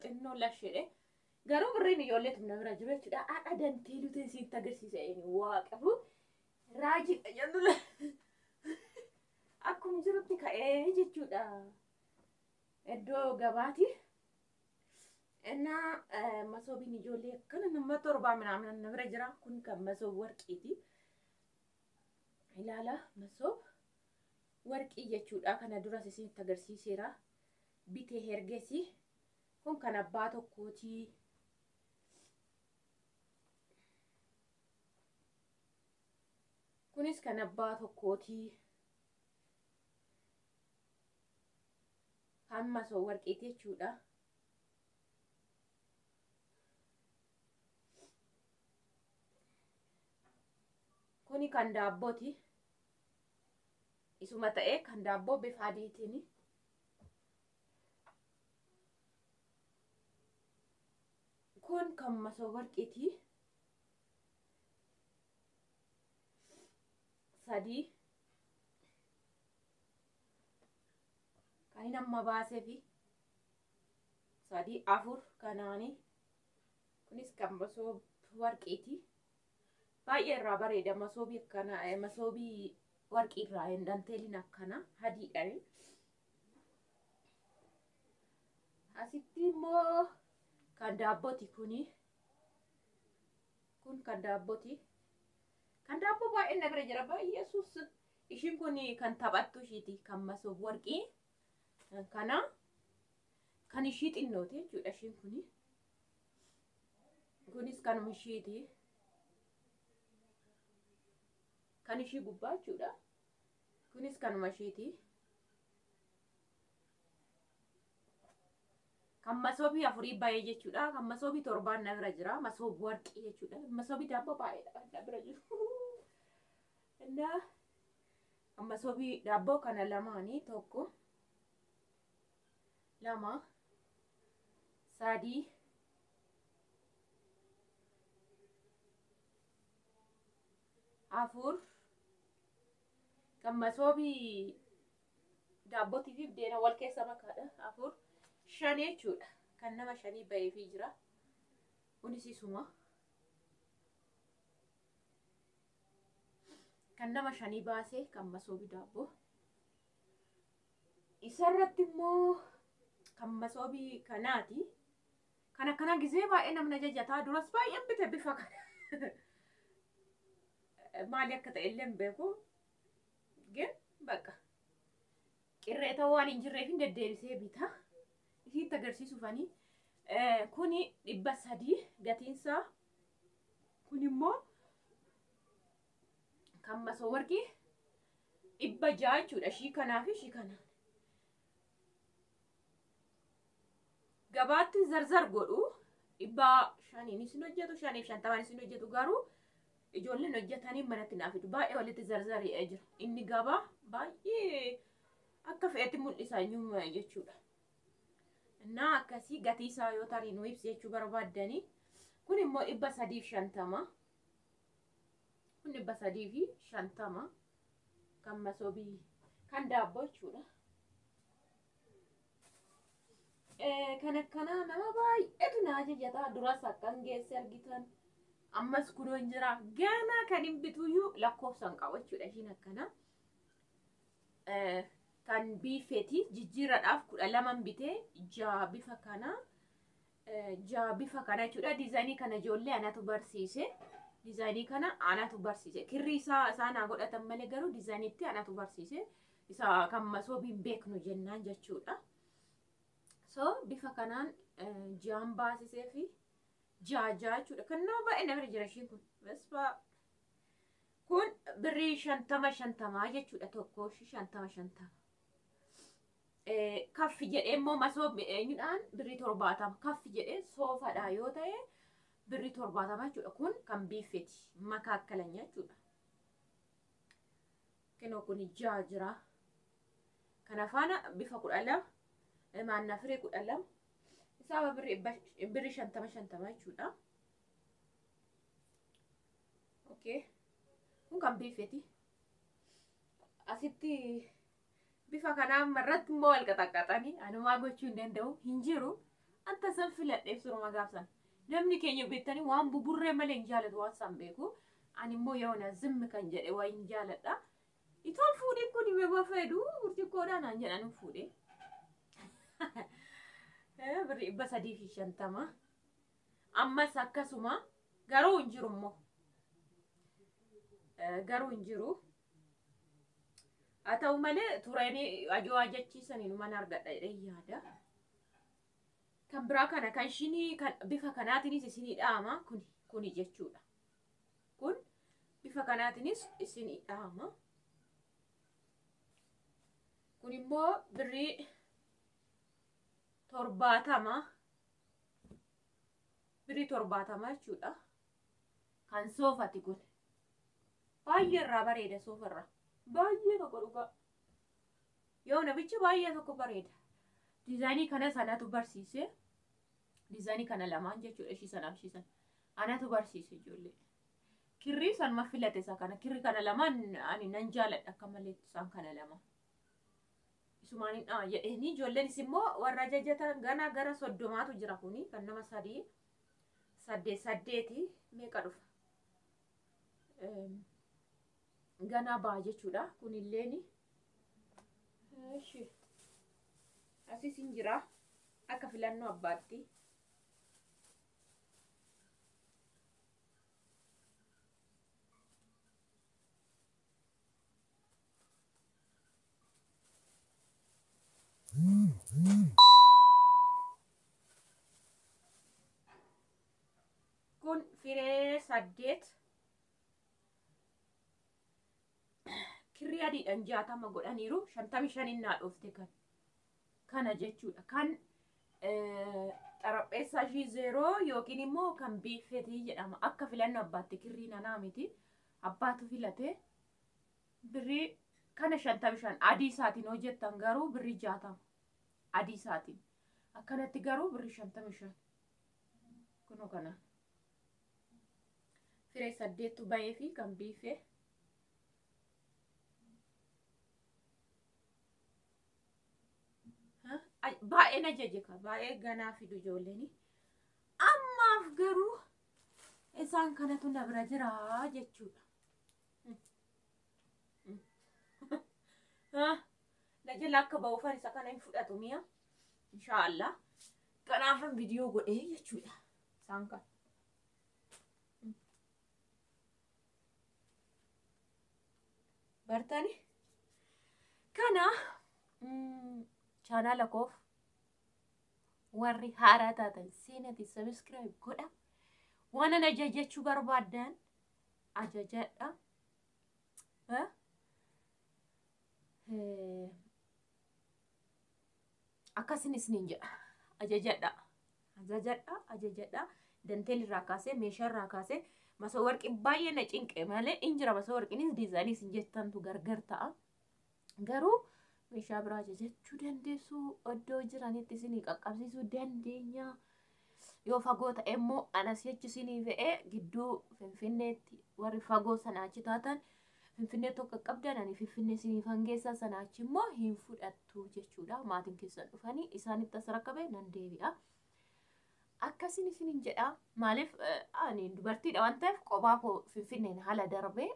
Xinnoo lashedhe. Garuu birriin ijoolleetu na bira jiru jechuudha. Haadha danteeluu isitti agarsiisa eenyu waaqafu raajiidha jennu akkuma jirutti ka'ee jechuudha. Iddoo gabaati. Innaa masoobiin ijoollee akkana nama torbaa minaamin na bira jira. Kun kan masoob warqiiti. Ilaala masoob warqii jechuudha. Kana duras isinitti agarsiiseera. Bitee hergesi. Kun kan abbaa tokkooti. Kunis kan abbaa tokkooti. Kan masoob warqiiti jechuudha. Kuni kan daabbooti. Isuma ta'ee kan daabboo bifa adiitiin. Kun kan masoob warqiiti. 3 kan inni amma baasee fi 3 4 kanaani. Kunis kan masoob warqiiti. Baay'ee irraa bareeda masoobii akkana masoobii warqii irraa hin danteeliin akkana hadiidhaan. Asitti immoo kan daabbooti kuni. Kun kan daabbooti. Kan daabboo baay'ee na bira jira. Baay'eesus ishiin kun kan taphattu ishiiti kan masoob warqii. Kana kan ishii xinnooti jechuudha ishiin kuni. Kunis kanuma ishiiti. Kan ishii gubbaa jechuudha. Kunis kanuma ishiiti. Kan masoobii 4 baay'ee jechuudha. Kan masoobii 7 na bira jira. Masoob warqii jechuudha. Masoobii daabboo baay'eedha na bira jiru. Innaa kan masoobii daabboo kana lamaanii 1 2 3 4 kan masoobii daabbootii fi buddeena wal keessa makaadha. 4 5 jechuudha. Kan nama 5 baheefii jira. Kunis isuma. Kan nama 5 baasee kan masoobii daabboo. Isarratti immoo kan masoobii kanaati. Kan akkana gizee baay'ee namni ajajataa duras baay'een bite bifa kana. Maali akka ta'e illee hin beeku. Gin bakka qirreeta waan hin jirreef hin deddeebisee bita. Isitti agarsiisuufani. Kuni 300 gatiinsaa. Kun immoo kan masoo warqii 600 jechuudha. Ishii kanaa fi ishii kanaan. Gabaatti zarzar godhu 500 isin hojjetu 550 isin hojjetu garuu ijoolleen hojjetanii manatti naaf fidu. Baay'ee walitti zarzari'ee jira. Inni gabaa baay'ee akka fe'etti mul'isa eenyummaa jechuudha. Innaa akkasii gatii isaa yoo tarii nu ibsi jechuu barbaaddanii. Kun immoo 350. Kun 350 kan masoobii kan daabboo jechuudha. Kan akkanaa nama baay'eetu na ajajata. Duras akkan geesse argitan. Ammas kunoon jira. Ganaa kan hin bituyyuu lakkoofsaan qabu jechuudha ishiin akkana. Kan biifeeti jijjiirradhaaf 12 bitee 6 bifa kana. 6 bifa kana jechuudha. Diizaayinii kana ijoollee anatu barsiise. Diizaayinii kana anatu barsiise. Kirrii isaa isaan haa godhatan malee garuu diizaayiniitti anatu barsiise. Isa kan masoobiin beeknu jennaan jechuudha. So bifa kanaan 6 baasisee fi 6 6 jechuudha. Kan nama baay'ee na bira jira ishiin kun. Vespa kun birrii 50 50 jechuudha. Tokko ishii 50 50. Kaffi jedhee immoo masoob eenyudhaan birrii 70 kaffi jedhee soofadha yoo ta'e birrii 70 jechuudha. Kun kan biiffeeti makaakalanya jechuudha. Kinoo kun 6 jira. Kana faana bifa 12 maannaa firii 12 isaa birrii 50 50 jechuudha. Okay. Kun kan biiffeeti. Asitti bifa kanaa irratti immoo wal qaxaqqaxanii anumaa gochuu hin danda'u hin jiru. Anta san filadheef suruma gaafsan. Namni keenya beektanii waan buburree malee hin jaalatu waan san beeku. Ani immoo yoona zimmi kan jedhe waa hin jaaladha. Itoon fuudhee kun himee fedhu burcuqqoodhaan naan jedhan fuudhee. Birrii 350. Ammas akkasuma garuu hin jiru immoo. Garuu hin jiru. Haa ta'u malee tureen ajoo ajachiisanii numan argadha jedhee yaada. Kan biraa kana kan shinii kan bifa kanaatiinis isinii dhaama kuni jechuudha. Kun bifa kanaatiinis isinii dhaama. Kun immoo birrii 70. Birrii 70 jechuudha. Kan soofati kun. Baay'ee irraa bareeda soofarraa. Baay'ee tokko dhugaa. Yoo namichi baay'ee tokko bareeda. Diizaayinii kana sanatu barsiise. Diizaayinii kana lamaan jechuudha ishii sanaaf ishii sana. Anatu barsiise ijoollee. Kirrii sanuma filate isa kana. Kirrii kana lamaan ani nan jaaladha akka malee isaan kana lama. Isumaan hin dha'a jedheenii ijoolleenis immoo warra ajajatan gana gara 30tu jira kuni kan nama 3 8 8 meeqa dhufa? Ganaa ba'a jechuudha kunilleeni. Eshi. Asis hin jira akka filannoo abbaatti. Kun firee 8 kirrii adiidhaan 60 godhaniiru 55 naa dhoofte kan kana jechuudha. Kan xarapheessaa ishii 0 yookiin immoo kan biiffeetii jedhama. Akka filannoo abbaatti kirrii nanaa miti. Abbaatu filate birrii kana 55 adii isaatiin hojjettan garuu birrii 60 adii isaatiin. Akkanatti garuu birrii 55 kunoo kana. Firee 8 bahee fi kan biiffee. Baay'een ajaje ka baay'ee ganaa fidu ijoolleen. Ammaaf garuu isaan kanatu na bira jira jechuudha. Na jala akka ba'uufan isa kana hin fudhatu mi'a. Inshaallah. Kanaafan viidiyoo godhee jechuudha. Isaan kana. Bartani kana chaanaala koof warri haaraa taatan seenati subscribe godha. Waan ana ajajachuu barbaaddan ajajadha. Akkasin isiniin jedha. Ajajadha. Ajajadha. Ajajadha. Danteel irraa kaasee meeshaa irraa kaasee masoo warqii baay'ee na cinqe malee in jira masoo warqiinis diizaayinii isin jettantu gargar ta'a. Garuu meeshaa biraa ajajachuu dandeessu iddoo jiranitti isinii qaqqabsiisuu dandeenya. Yoo fagoo ta'e immoo anas jechi isinii fe'ee gidduu Finfinneetti warri fagoo sana achi taatan Finfinnee tokko qaqqabdan ani Finfinnee isinii fangeessa sana achi immoo hin fudhattu jechuudha. Maatiin keessan dhufanii isaanitti as rakkabe nan deebi'a. Akkasiin isiniin jedha. Maaliif ani dubartiidha waan ta'eef kophaa koo Finfinneen haala darbee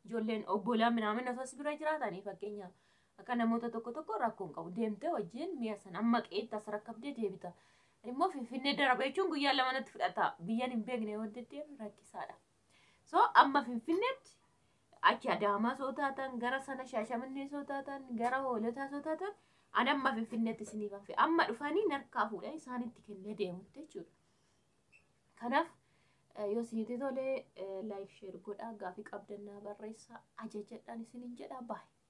ijoolleen obbolaa minaamin osoo as bira jiraatanii fakkeenyaaf akka namoota tokko tokko rakkoon qabu deemtee wajjin mi'a sana amma qe'eetti as rakkabdee deebita. Immoo Finfinnee darbe jechuun guyyaa 2 natti fudhata. Biyyaan hin beekne yoo deddeemu rakkisaadha. So amma Finfinneetti achi Adaamaa soo taatan gara sana Shaashamannee soo taatan gara Hoolotaa soo taatan ani amma Finfinneetti isiniif hafe amma dhufanii narkaa fuudhan isaanitti kennee deemutti jechuudha. Kanaaf yoo isinitti tolee like share godhaa gaafii qabdannaa barreessaa ajajadhaan isiniin jedhaa baay'ee.